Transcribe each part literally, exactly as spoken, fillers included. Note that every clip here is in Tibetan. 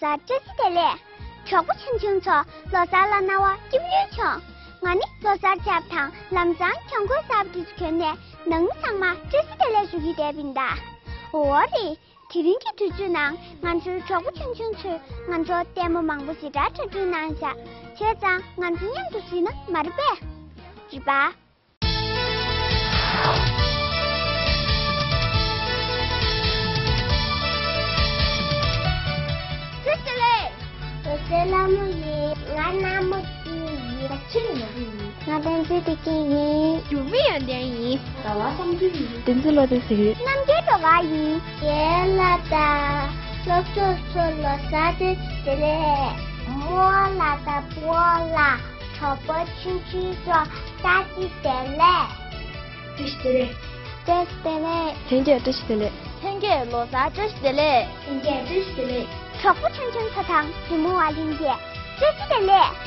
ལོ་གསར་བཀྲ་ཤིས་བདེ་ལེགས། གྲོགས་པོ་ཆུང་ཆུང་ཚོ་ལོ་གསར་ལ་རྣ་བ་སྐྱིད་པོ་བྱུང་། ང་ནི་ལོ་གསར་ཆབ་དང་ལམ་སང་གྱང་གོས་གསར་པ་དེ་ཚོ་གྱོན་ནས་ནང་མི་ཚང་མ་བཀྲ་ཤིས་བདེ་ལེགས་ཞུ་གི་བསྡད་པ་ཡིན་ད། འོ་རེད། དེ་རིང་གི་དུས་ཚོད་ནང་ང་ཚོའི་གྲོགས་པོ་ཆུང་ཆུང་ཚོས་ང་ཚོར་ལྟད་མོ་མང་པོ་ཞེ་དྲག་གྲ་སྒྲིག་གནང་བཞག་བྱས་ཙང་ང་ཚོ་མཉམ་དུ་གཟིགས་ན་མ་རེད་པས། རེད་པ། བཀྲ་ཤིས་བདེ་ལེགས། ལོ་གསར་ལྷ་མོ་ཡིན། ང་ནག་མོ་སྐྱིད་ཡིན། ང་ཆེ་ནོར་བུ་ཡིན། ང་བསྟན་འཛིན་བདེ་སྐྱིད་ཡིན། འགྱུར་མེད་ཡོན་ཏན་ཡིན། ཟླ་བ་བསམ་འགྲུབ་ཡིན། བསྟན་འཛིན་བློ་བདེ་ཟེར། རྣམ་རྒྱལ་སྒྲོལ་དཀར་ཡིན། རྒན་ལགས་དང་སློབ་ཕྲུག་ཚོ་ལོ་གསར་བཀྲ་ཤིས་བདེ་ལེགས། རྨོ་ལགས་དང་སྤོ་ལགས། གྲོགས་པོ་ཆུང་ཆུང་ཚོ་བཀྲ་ཤིས་བདེ་ལེགས། བཀྲ་ཤིས་བདེ་ལེགས། བཀྲ་ཤིས་བདེ་ལེགས། ལྷན་རྒྱས་བཀྲ་ཤིས་བདེ་ལེགས། ལྷན་རྒྱས་ལོ་གསར་བཀྲ་ཤིས་བདེ་ལེགས། ལྷན་རྒྱས་བཀྲ་ཤིས་བདེ་ལེགས། གྲོགས་པོ་ཆུང་ཆུང་ཚོ་དང་གཟིགས་མོ་བ་ལྷན་རྒྱས་བཀྲ་ཤིས་བདེ་ལེགས། ལྷན་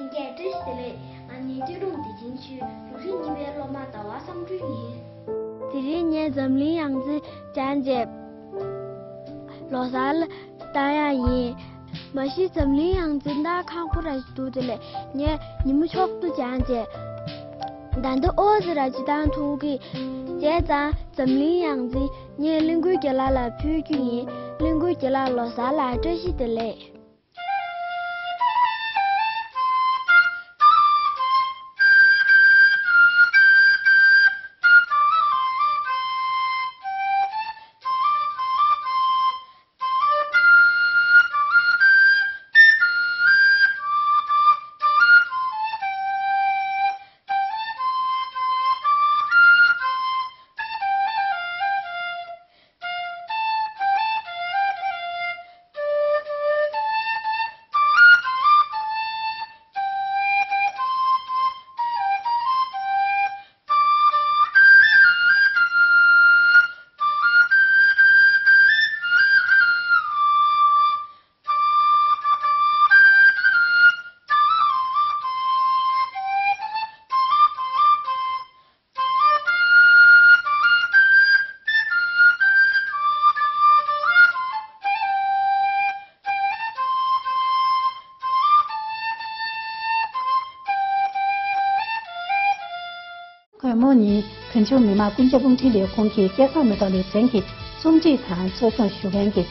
རྒྱས་བཀྲ་ཤིས་བདེ་ལེགས། ང་ནི་སྟོད་ལུང་བདེ་ཆེན་ཆུས་འབྲུག་རིགས་གཉིས་པའི་སློབ་མ་ཟླ་བ་བསམ་འགྲུབ་ཡིན། དེ་རིང་ངས་འཛམ་གླིང་ཡང་རྩེ་སྦྱངས་རྗེས་ལོ་གསར་བཏང་ཡག་ཡིན། མ་གཞི་འཛམ་གླིང་ཡང་རྩེ་ད་ཁག་པོ་ར་ཞིག་འདུག་དེ་ལས་ངས་ཉིན་མོ་མཆོག་ཏུ་སྦྱངས་རྗེས་ད་ལྟ་ཨོ་ཙི་ར་སྤྱི་བཏང་ཐུག་གི། བྱས་ཙང་འཛམ་གླིང་ཡང་རྩེ་ངས་གླིང་མགོན་རྒན་ལགས་ལ་ཕུལ་རྒྱུ་ཡིན། གླིང་མགོན་རྒན་ལགས་ལོ་གསར་ལ་བཀྲ་ཤིས་བདེ་ལེགས། གུས་མོ་ནི་བོད་ལྗོངས་མི་དམངས་ཀུན་ཁྱབ་རླུང་འཕྲིན་ལས་ཁུངས་ཀྱི་སྐལ་བཟང་མེ་ཏོག་ལེ་ཚན་གྱི་རྩོམ་སྒྲིག་དང་གཙོ་སྐྱོང་ཞུ་མཁན་གྱི་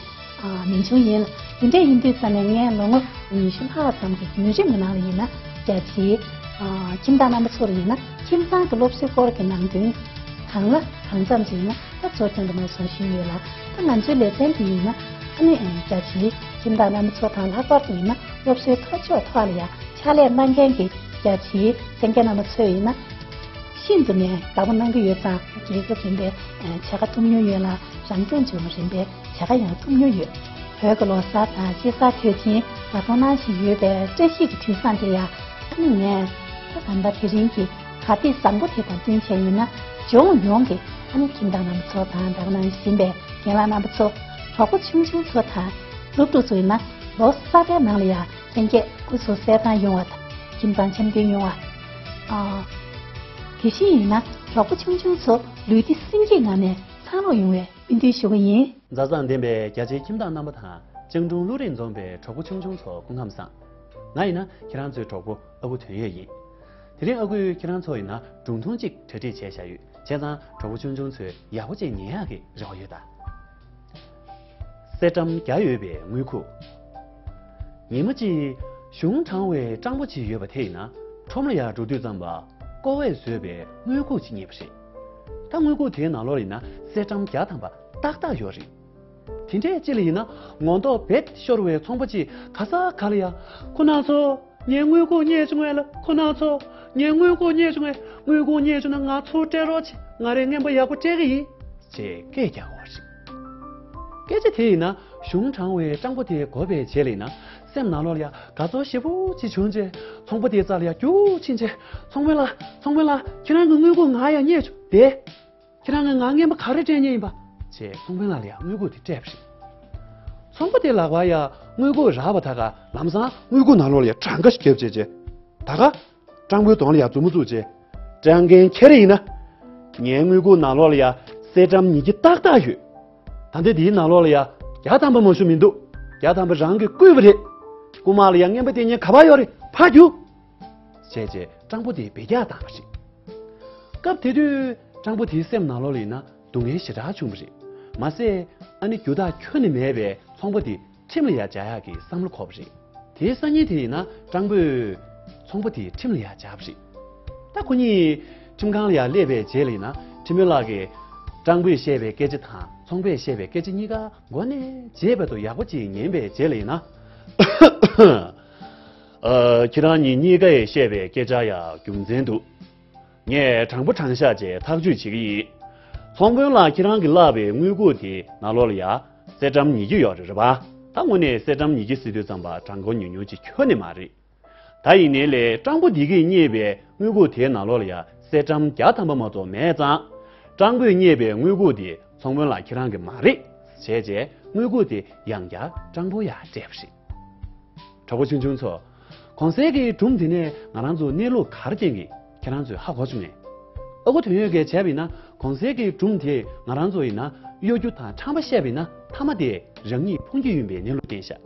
ཨ། མིང་ཆུང་ཡིན། དེ་འདྲ་ཡིན་དུས་ཙམ་ནས་ངས་ལོ་ངོ་ཉི་ཤུ་ལྷག་ཙམ་གྱི་བརྒྱུད་རིམ་གྱི་ནང་ལ་ཡིན་ན་རྒྱ་ཆེའི་ཨ། ཁྱིམ་བདག་རྣམ་པ་ཚོར་ཡིན་ན་ཁྱིམ་ཚང་གི་སློབ་གསོའི་སྐོར་གྱི་ནང་དོན་གང་ལ་གང་འཚམ་ཅིག་ཡིན་ན་ད་གཙོ་སྐྱོང་གི་མ་སོང་ཞུས་ཡོད་ལ། ད་ང་ཚོའི་ལེ་ཚན་འདི་ཡིན་ན་ཨ་ནི་རྒྱ་ཆེའི་ཁྱིམ་བདག་རྣམ་པ་ཚོ་དང་ལྷག་པར་དུ་ཡིན་ན་སློབ་གསོའི་ཁ་ཕྱོགས་ཐོག་ལ་ཡང་ཕྱག་ལས་གནང་མཁན་གྱི་རྒྱ་ཆེའི་མཁས་མཁན་རྣམ་པ་ཚོས་ཡིན་ན། ཤིན་ཏུ་ནས་བདག་པོ་གནང་གི་ཡོད་ཙང་རྒྱལ་ཁབ་རིམ་པའི་བྱ་དགའ་ཐོབ་མྱོང་ཡོད་ལ་རང་སྐྱོང་ལྗོངས་རིམ་པའི་བྱ་དགའ་ཡང་ཐོབ་མྱོང་ཡོད། བོད་ཀྱི་ལོ་གསར་དང་དཔྱིད་གསར་དུས་ཆེན་མ་མཐོང་སྣང་ཞིག་ཡོད་པའི་བཀྲ་ཤིས་ཀྱི་དུས་བཟང་དེ་ཡང་ཨ་ནི་ངས་ད་ད་ལྟ་དེ་རིང་གི་གར་སྟེགས་བཟང་པོ་དེ་དང་བསྟུན་བྱས་ཡིན་ན་ལྗོངས་ཡོངས་ཀྱི་ཨ་ནི་ཁྱིམ་བདག་རྣམ་པ་ཚོ་དང་ད་ག་ནང་བཞིན་པའི་རྒན་ལགས་རྣམ་པ་ཚོ་གྲོགས་པོ་ཆུང་ཆུང་ཚོ་དང་སློབ་ཕྲུག་ཚོ་ཡིན་ན་ལོ་གསར་པའི་ནང་ལ་ཡང་ལྷན་རྒྱས་སྐུ་གཟུགས་གསལ་ཐང་ཡོང་བ་དང་ཁྱིམ་ཚང་འཆམ་མཐུན་ཡོང་བ། ཨ། དེ་བཞིན་ཡིན་ན་གྲོགས་པོ་ཆུང་ཆུང་ཚོ་ལུས་བདེ་སེམས་སྐྱིད་ངང་ནས་འཚར་ལོངས་ཡོང་བའི་སྨོན་འདུན་ཞུ་གི་ཡིན། མཛའ་བརྩེ་ལྡན་པའི་རྒྱ་ཆེའི་ཁྱིམ་བདག་རྣམ་པ་དང་སྤྱང་གྲུང་བློ་རིག་འཛོམས་པའི་གྲོགས་པོ་ཆུང་ཆུང་ཚོ་སྐུ་ཁམས་བཟང་། ང་ཡིན་ན་ཁྱེད་རང་ཚོའི་གྲོགས་པོ་ཨ་ཁུ་དོན་ཡོད་ཡིན། དེ་རིང་ཨ་ཁུས་ཁྱེད་རང་ཚོ་ཡིན་ན་སྒྲུང་ཐུང་གཅིག་གྲ་སྒྲིག་བྱས་བཞག་ཡོད། བྱས་ཙང་གྲོགས་པོ་ཆུང་ཆུང་ཚོས་ཡག་པོ་ཅིག་ཉན་ཡག་གི་རེ་བ་ཡོད་ད། གསེར་སྦྲམ་བརྒྱ་ཡོད་པའི་དངུལ་ཁུག་མི་མ་གཅིག་གཞུང་དྲང་བའི་སྤྲང་པོ་ཅིག་ཡོད་པ་དེ་ཡིན་ན་ཁྲོམ་ལ་ཡར་འགྲོ་དུས་ཙམ་པ་ཀོ་བས་བཟོས་པའི་དངུལ་ཁུག་ཅིག་རྙེད་པ་རེད། ད་དངུལ་ཁུག་དེའི་ནང་ལོགས་ལ་ཡིན་ན་གསེར་སྦྲམ་བརྒྱ་ཐམ་པ་ཏག་ཏག་ཡོད་རེད། དེ་འདྲས་ཅིག་ལ་ཡིན་ན་ངོ་མདོག་བེད་ཤོར་བའི་ཚོང་པ་ཅིག་ག་ས་ག་ལ་ཡ། ཁོ་ན་ཚོ། ངའི་དངུལ་ཁུག་རྙེད་བྱུང་བས་ལ། ཁོ་ན་ཚོ། ངའི་དངུལ་ཁུག་རྙེད་བྱུང་བས། དངུལ་ཁུག་རྙེད་བྱུང་ན་ང་ཚུར་སྤྲད་རོགས་བྱེད། ང་རའི་རྔན་པ་ཡག་པོ་སྤྲད་ཀྱི་ཡིན། ཅེས་སྐད་རྒྱག་གོ་རེད། སྐད་ཆ་དེ་ཡིན་ན་གཞུང་དྲང་བའི་སྤྲང་པོ་དེ་གོ་བའི་རྗེས་ལ་ཡིན་ན་སེམས་ནང་ལོགས་ལ་ཡ་དགའ་ཚོར་ཞེ་པོ་ཅིག་བྱུང་རྗེས་ཚོང་པ་དེའི་རྩ་ལ་ཡ་རྒྱུགས་ཕྱིན་རྗེས། ཚོང་དཔོན་ལགས། ཚོང་དཔོན་ལགས། ཁྱེད་རང་གི་དངུལ་ཁུག་ང་ཡ་རྙེད་བྱུང་བསྡད། ཁྱེད་རང་གིས་ང་རྔན་པ་ག་རེ་སྤྲད་མཁན་ཡིན་པ། ཅེས་ཚོང་དཔོན་ལགས་ལ་ཡང་དངུལ་ཁུག་དེ་སྤྲད་པ་རེད། ཚོང་པ་དེ་ལག་པར་ཡང་དངུལ་ཁུག་རག་པ་ད་ག་ལམ་སང་དངུལ་ཁུག་ནང་ལོགས་ལ་ཡང་གྲངས་ཀ་ཞིག་བརྒྱབ་བྱས་རྗེས། ད་ག་སྤྲང་པོའི་གདོང་ལ་ཡང་མཛུབ་མོ་བཙུགས་རྗེས། སྤྲད་མཁན་ཁྱེད་རང་ཡིན་ན། ངའི་དངུལ་ཁུག་ནང་ལོགས་ལ་ཡ་གསེར་ཀྲམ་ཉིས་བརྒྱ་ཏག་ཏག་ཡོད། ད་ལྟ་དེའི་ནང་ལོགས་ལ་ཡ་བརྒྱ་ཐམ་པ་མ་གཏོགས་མི་འདུག་བརྒྱ་ཐམ་པ་རང་གིས་བརྐུས་པ་རེད། རྐུ་མ་ལ་ཡ་རྔན་པ་སྟེར་མཁན་ག་པར་ཡོད་རེད། ཕར་རྒྱུགས། བྱས་རྗེས་སྤྲང་པོ་དེ་འབུད་རྒྱག་བཏང་བ་རེད། སྐབས་དེ་དུས་སྤྲང་པོ་དེའི་སེམས་ནང་ལོགས་ལ་ཡིན་ན་སྡུག་བསྔལ་ཞེ་དྲག་བྱུང་བ་རེད། མ་ཟད་ཨ་ནི་རྒྱུ་དག་ཁྱོན་ནས་མེད་པའི་ཚོང་པ་དེ་ཁྲིམས་ལ་ཡ་སྦྱར་ཡག་གི་བསམ་བློ་འཁོར་བ་རེད། དེའི་སང་ཉིན་དེ་ཡིན་ན་སྤྲང་པོས་ཚོང་པ་དེ་ཁྲིམས་ལ་ཡ་སྦྱར་བ་རེད། ད་ཁོ་གཉིས་ཁྲིམས་ཁང་ལ་ཡ་སླེབས་པའི་རྗེས་ལ་ཡིན་ན་ཁྲིམས་དཔོན་ལགས་ཀྱིས་སྤྲང་པོས་བཤད་པའི་སྐད་ཆ་དང་ཚོང་པས་བཤད་པའི་སྐད་ཆ་གཉིས་ཀ་མགོ་ནས་མཇལ་བར་དུ་ཡག་པོ་ཅིག་ཉན་པའི་རྗེས་ལ་ཡིན་ན། ཨ། ཁྱེད་རང་གཉིས་གཉིས་ཀ་ཡིས་བཤད་པའི་སྐད་ཆ་ཡ་རྒྱུ་མཚན་འདུག་ངས་དྲང་པོ་དྲང་བཞག་བྱས་ཐག་གཅོད་བྱེད་ཀྱི་ཡིན། ཚོང་དཔོན་ལགས། ཁྱེད་རང་གིས་བརླགས་པའི་དངུལ་ཁུག་དེའི་ནང་ལོགས་ལ་ཡ་གསེར་ཀྲམ་ཉིས་བརྒྱ་ཡོད་རེད། རེད་པ། ད་དངོས་གནས་གསེར་ཀྲམ་ཉིས་བརྒྱ་ཟེར་དུས་ཙམ་པ་གྲངས་འབོར་ཉུང་ཉུང་ཅིག་ཁྱོན་ནས་མ་རེད། ད་ཡིན་ནའི་ལས་སྤྲང་པོ་འདི་གིས་རྙེད་པའི་དངུལ་ཁུག་དེའི་ནང་ལོགས་ལ་ཡ་གསེར་ཀྲམ་བརྒྱ་ཐམ་པ་མ་གཏོགས་མེད་ཙང་། སྤྲང་པོས་རྙེད་པའི་དངུལ་ཁུག་དེ་ཚོང་དཔོན་ལགས་ཁྱེད་རང་གི་མ་རེད། བྱས་རྗེས་དངུལ་ཁུག་དེ་ཡང་བསྐྱར་སྤྲང་པོ་ཡར་སྤྲད་པ་རེད། གྲོགས་པོ་ཆུང་ཆུང་ཚོ། གོང་གསལ་གྱི་སྒྲུང་དེ་ནས་ང་རང་ཚོ་གནས་ལུགས་ག་རེ་མཁྱེན་གྱི་ཁྱེད་རང་ཚོས་ཧ་གོ་བྱུང་ངས། ཨ་ཁུ་དོན་ཡོད་ཀྱིས་བྱས་པ་ཡིན་ན་གོང་གསལ་གྱི་སྒྲུང་དེས་ང་རང་ཚོ་ཡིན་ན་གཡོ་སྒྱུ་དང་ཁྲམ་པ་བཤད་པ་ཡིན་ན་མཐའ་མ་དེ་རང་ཉིད་ཕུང་རྒྱུ་ཡིན་པའི་གནས་ལུགས་བསྟན་ཤག་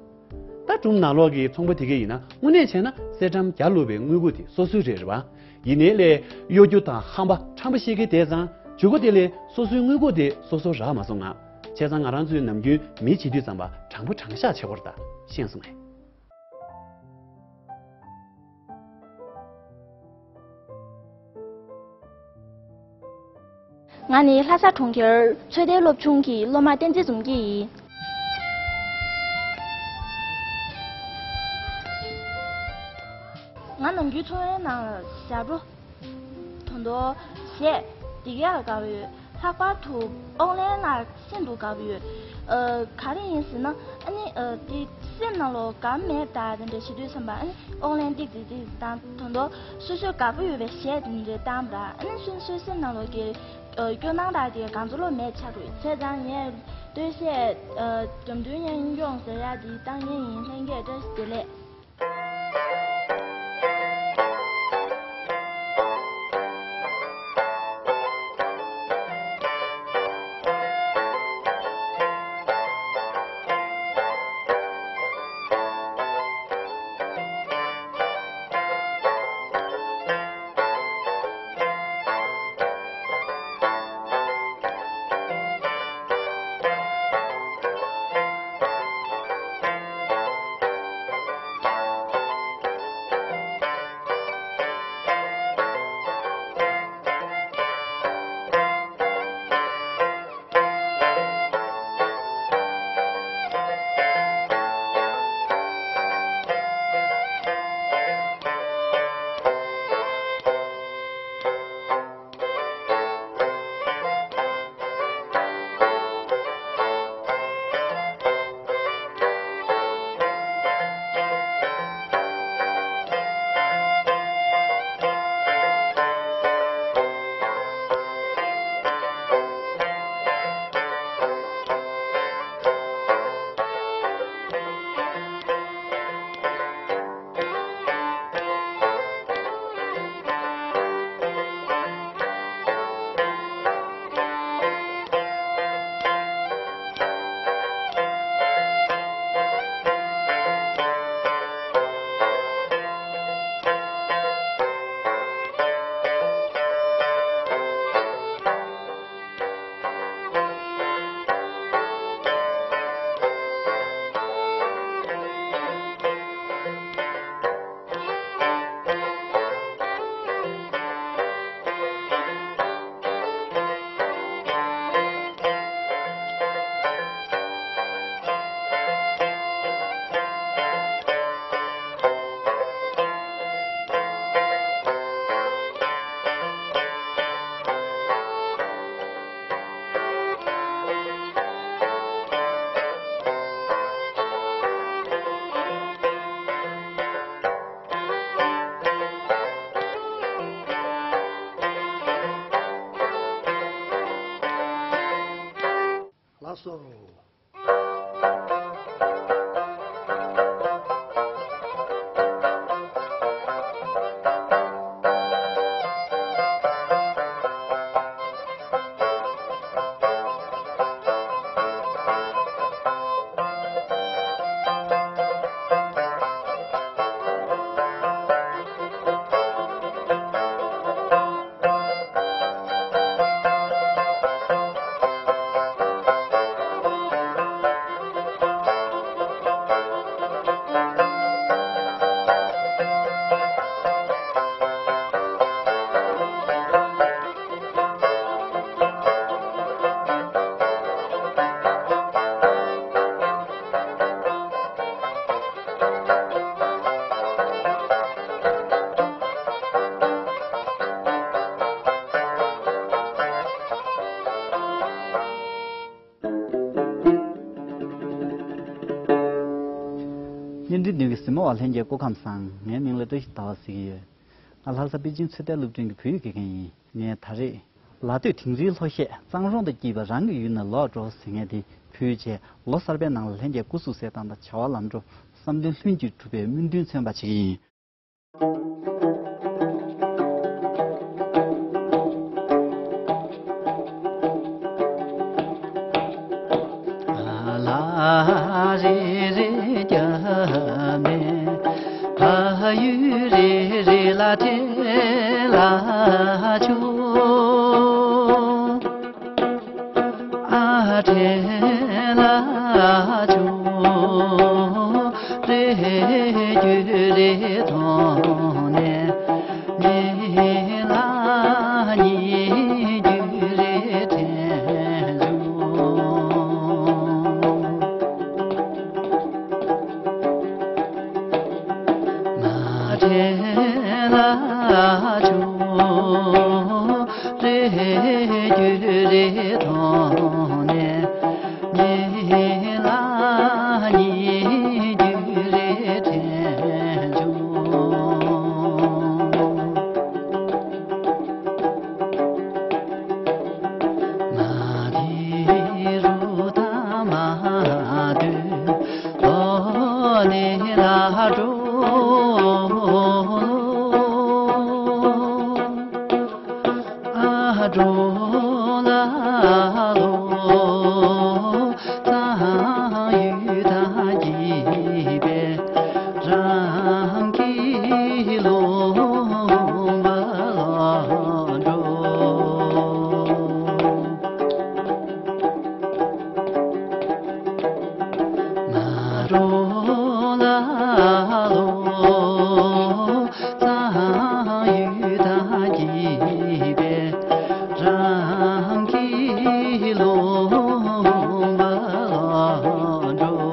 ད་སྒྲུང་ནང་ལོགས་ཀྱི་ཚོང་པ་དེ་གས་ཡིན་ན་དངོས་གནས་བྱས་ན་གསེར་ཀྲམ་བརྒྱ་བླུགས་པའི་དངུལ་ཁུག་དེ་སོ་སོའི་རེད། རེད་པ། ཡིན་ནའི་ལས་གཡོ་སྒྱུ་དང་ཧམ་པ་ཁྲམ་པ་བཤད་མཁན་དེ་ཙང་བརྗོད་སྒོ་དེ་ལས་སོ་སོའི་དངུལ་ཁུག་དེ་སོ་སོར་རག་མ་སོང་ང་། བྱས་ཙང་ང་རང་ཚོའི་ནམ་རྒྱུན་མི་བྱེད་དུས་ཙམ་པ་དྲང་པོ་དྲང་བཞག་བྱེད་དགོས་རེད་ད། ཤེས་སོང་ངས། ང་ནི་ལྷ་ས་གྲོང་ཁྱེར་ཚོད་ལྟའི་སློབ་ཆུང་གི་སློབ་མ་བསྟན་འཛིན་འཛོམས་སྐྱིད་ཡིན། ང་ནམ་རྒྱུན་འཚོ་བའི་ནང་ལ་ཞབས་བྲོ། ད་དུང་གཞས་འདི་ག་ལ་དགའ་བོ་ཡོད། ལྷག་པར་དུ་ཨོག་ལན་ལ་ཤིན་ཏུ་དགའ་བོ་ཡོད། ཨ། ག་རེ་ཡིན་ཟེར་ན་ཨ་ནི་ཨ། དེ་སེམས་ནང་ལོགས་དགའ་མེད་ད་དེ་འདྲ་བྱེད་དུས་ཙམ་པ་ཨ་ནི་ཨོག་ལན་ཏིག་ཏིག་ཏིག་དང་ད་དུང་སོ་སོའི་དགའ་པོ་ཡོད་པའི་གཞས་དེ་འདྲ་བཏང་བ་ར། ཨ་ནི་སོ་སོའི་སེམས་ནང་ལོགས་ཀྱི་ཨ། སྐྱོ་སྣང་དག་དེ་གང་ཚོ་ལོ་མེད་ཆགས་འགྲོ། བྱས་ཙང་ངས་སྟོད་གཞས་ཨ། འགྲམ་མཐུད་ཉན་སྐྱོང་ཟེར་ཡ་དེ་བཏང་མཁན་ཡིན། ལྷན་རྒྱས་བཀྲ་ཤིས་བདེ་ལེགས། བརྙན་འཕྲིན་མདུན་གྱི་གཟིགས་མོ་བ་ལྷན་རྒྱས་སྐུ་ཁམས་བཟང་། ངའི་མིང་ལ་བཀྲ་ཤིས་ཟླ་བ་ཟེར་གྱི་ཡོད། ང་ལྷ་ས་པེ་ཅིང་ཚོད་ལྟའི་སློབ་འབྲིང་གི་བོད་ཡིག་དགེ་རྒན་ཡིན། ངས་ད་རེས་ལ་སྟོད་དིང་རིའི་ལྷོ་གཞས་གཙང་རོང་དང་སྐྱིད་པ་རང་གི་ཡུལ་ནས་ལོག་འགྲོ་ཟེར་མཁན་དེ་ཕུལ་བྱས། ལོ་གསར་པའི་ནང་ལ་ལྷན་རྒྱས་སྐུ་གཟུགས་གསལ་ཐང་དང་བྱ་བ་ལམ་འགྲོ། བསམ་དོན་ལྷུན་གྱིས་གྲུབ་པའི་སྨོན་འདུན་མཚོན་པ་བྱེད་ཀྱི་ཡིན། ལ་རེ་རེ་རྒྱབ་ནས། ཕ་ཡུལ་རེ་རེ་ལ་སྤྲེལ་ལ་ཆུ། ཨ་སྤྲེལ་ལ་ཆུ། རེ་རྒྱུ་རེ་མཐོང་ནས། ཉི་ལ་ཉི་རྒྱུ་རེ་དྲན་བྱུང་། མ་དྲན་ལ་ཆུ་རེ་རྒྱུ་རེ་མཐོང་ནས། ཉི་ལ་ཉི་རྒྱུ་རེ་དྲན་བྱུང་། མ་དེ་རུ་ད་མ་དུ་ལོ་ནི་ལ་འགྲོ། ཨ་འགྲོ་ལ་ལོ། གཙང་ཡུལ་དང་སྐྱིད་པའི་རང་གི་ལུང་པ་ལ་འགྲོ། ང་འགྲོ་ལ་ལོ། གཙང་ཡུལ་དང་སྐྱིད་པའི་རང་གི་ལུང་པ་ལ་འགྲོ།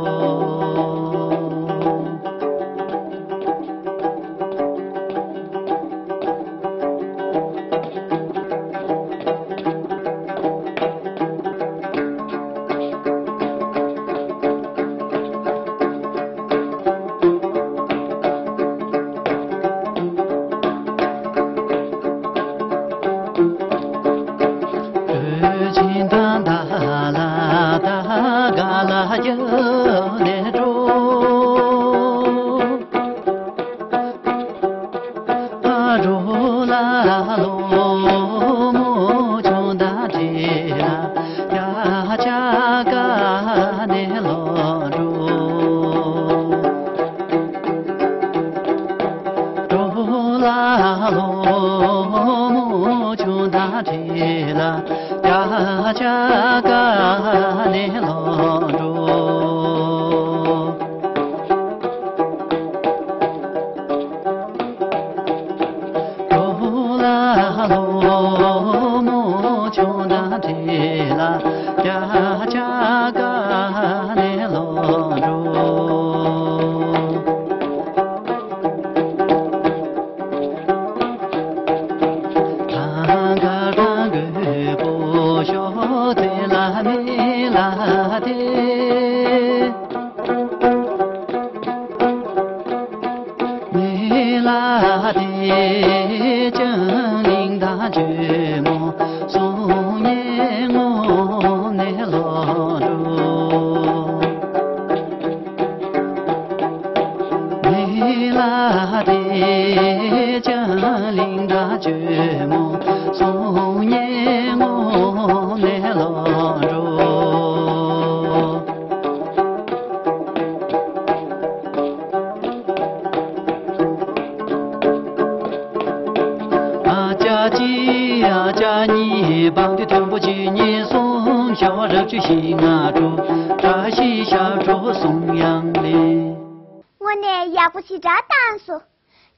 དངོས་གནས་ཡག་པོ་ཞེ་དྲག་བཏང་སོང་།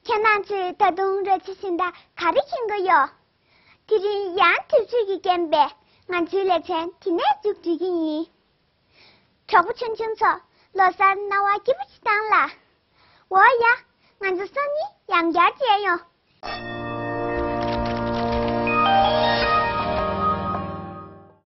ཁྱེད་རྣམ་ཚོས་ད་དུང་ར་ཆ་གཞན་དག་ག་རེ་མཁྱེན་གྱི་ཡོད། དེ་རིང་ཡང་དུས་ཚོད་ཀྱི་རྐྱེན་པས་ང་ཚོའི་ལེ་ཚན་དེ་ནས་མཇུག་སྒྲིལ་གྱི་ཡིན། གྲོགས་པོ་ཆུང་ཆུང་ཚོ། ལོ་གསར་སྣང་བ་སྐྱིད་པོ་ཞིག་བཏང་ལ། འོ་ཡ། ང་ཚོ་སང་ཉིན་ཡང་བསྐྱར་མཇལ་ཡོང་།